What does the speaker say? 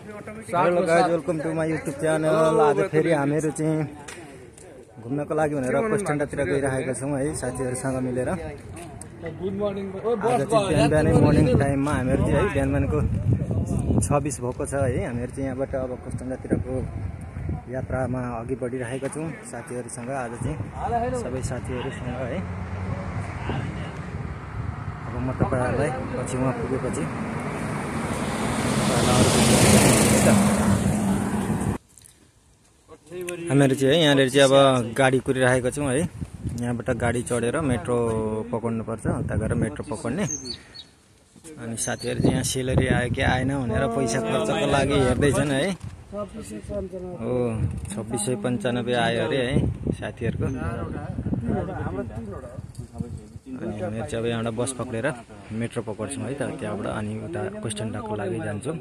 Hello guys, welcome to my YouTube channel. आज फेरि हामीहरू चाहिँ घुम्नको लागि भनेर बस स्ट्यान्डतिर गइरहेका छौँ है, साथीहरूसँग मिलेर। आज चाहिँ बिहानै मर्निङ टाइममा हामीहरू चाहिँ है बिहानको 6:20 भएको छ है। हामीहरू चाहिँ यहाँबाट अब बस स्ट्यान्डतिरको यात्रामा अघि बढिरहेका छौँ साथीहरूसँग। आज चाहिँ सबै साथीहरूसँग है। अब म तपाईँहरूलाई पछि उहाँ पुगेपछि हामीहरू चाहिँ है यहाँनिर चाहिँ अब गाडी कुरिरहेको छौँ है। यहाँबाट गाडी चढेर मेट्रो पकड्नुपर्छ, उता गएर मेट्रो पकड्ने। अनि साथीहरू चाहिँ यहाँ सेलेरी आयो कि आएन भनेर पैसा खर्चको लागि हेर्दैछन् है। हो 2695 आयो अरे है साथीहरूको। अनि हामीहरू चाहिँ अब यहाँबाट बस पक्रेर मेट्रो पकड्छौँ है त, त्यहाँबाट अनि उता बस स्ट्यान्डको लागि जान्छौँ।